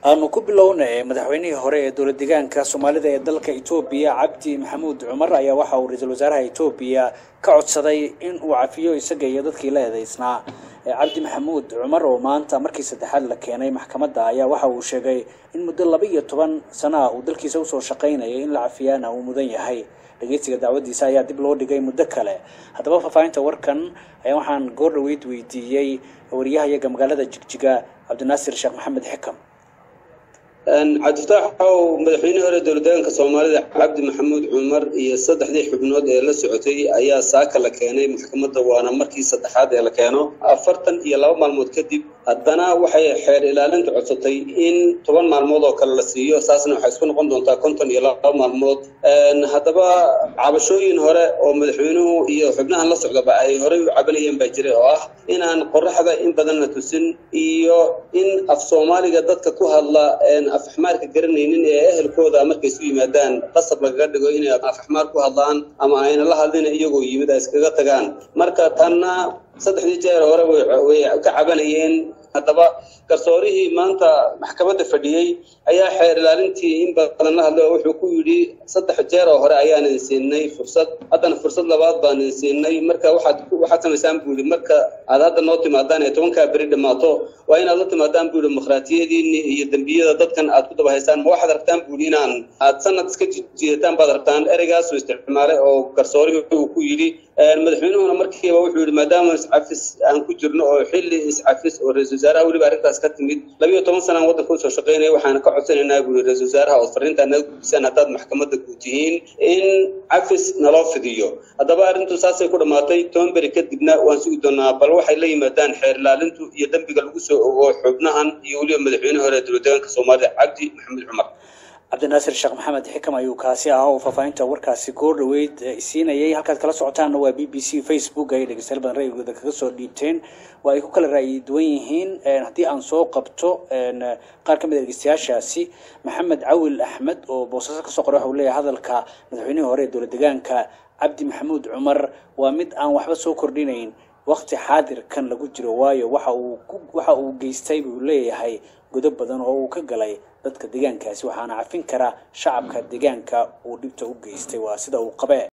Aanu ku bilownay madaxweynihii hore ee dowlad deegaanka Soomaalida ee dalka Itoobiya Cabdi Maxamuud Cumar ayaa waxa uu ra'iisul wasaaraha Itoobiya ka codsaday in uu cafiyo isaga iyo dadkii la eedeysnaa. Cabdi Maxamuud Cumar oo maanta markii saddexaad la keenay maxkamadda ayaa waxa uu sheegay in muddo 12 sano ah uu dalkiisa usoo shaqaynayay in la cafiyaana uu mudan yahay. Dhageysiga dacwadiisa ayaa dib loo dhigay muddo kale. Haddaba faahfaahinta warkan ayaa waxaan goor dhaweyd weydiiyey wariyahayaga magaalada Jigjiga Cabdinaasir Sheekh Maxamed Xikam. Cabdifataaxow, madaxweynihii hore dowlad deegaanka Soomaalida Cabdi Maxamuud Cumar iyo saddexdii xubnood ee la socotay ayaa saaka la keenay maxkamadda, waana markii saddexaad ee la keeno 42 maalmood kadib. Haddana waxay xeer ilaalinta codsatay in 10 maalmood oo kale la siiyo, saasna waxay isku noqon doontaa 52 maalmood. Haddaba cabashooyin hore oo madaxweynuhu iyo xubnahan la socdaba ay horey u cabanayeen baa jiray, oo ah inaan qoraxda in badan la tusin iyo in af Soomaaliga dadka ku hadla af axmaarka garanaynin ee ehelkooda markay isu yimaadaan qasab lagaga dhigo inay af axmaar ku hadlaan ama ayna la hadlin iyagoo yimid ay iskaga tagaan. Marka tanna saddexdii jeer hore way ka cabanayeen. Haddaba garsoorihii maanta maxkamadda fadhiyey ayaa xeer ilaalintii in badan la hadlay oo wuxuu ku yidhi saddex jeer oo hore ayaan idin siinay fursad, haddana fursad labaad baan idin siinay. Marka waxaad samaysaan buu yidhi, marka aad hadda noo timaadaan ee 10-kaa beri dhammaato, waa inaad la timaadaan buu yidhi markhaatiyadiinni iyo dembiyada dadkan aad ku daba haysaan. Ma waxaad rabtaan buu yidhi inaan aad sanad iska jiidataan baad rabtaan? Ereygaasuu isticmaalay oo garsoorihii uu ku yidhi. Madaxweynuhuna markiiba wuxuu yidhi maadaama iscafis aan ku jirno oo xilli iscafis oo ra-iisul wasaaraha weliba arrintaas ka timid, 12 sanaan waddanka usoo shaqaynaya, waxaan ka codsanaynaa buu yidhi ra-iisul wasaaraha oo fariintaa naga gudbisaan haddaad maxkamadda guud tihiin in cafis naloo fidiyo. Haddaba arrintu saasay ku dhammaatay. 10 beri kadibna waan sugi doonaa bal waxay la yimaadaan xeer ilaalintu iyo dembiga lagu soo ogo xubnahan iyo weliba madaxweyne hore dowlad deegaanka Soomaalida Cabdi Maxamuud Cumar. Cabdinaasir Sheekh Maxamed Xikam ayuu kaasi ahaa oo faahfaahinta warkaasi goor dhaweyd siinayay. Halkaad kala socotaanna waa BBC. Facebook ay dhegeystayaal badan ra'yigooda kaga soo dhiibteen, waa ay ku kala ra'yi duwan yihiin. Haddii aan soo qabto qaar ka mid a dhegeystayaashaasi, Maxamed Cawil Axmed oo Boosaaso kasoo qoray waxa uu leeyahay hadalka madaxweynihii hore ee dowlad deegaanka Cabdi Maxamuud Cumar waa mid aan waxba soo kordhinayn waqti xaadirkan lagu jiro, waayo waxa uu geystay buu leeyahay godob badan oo uu ka galay dadka deegaankaasi, waxaana cafin kara shacabka deegaanka uu dhibta u geystay, waa sida uu qabee.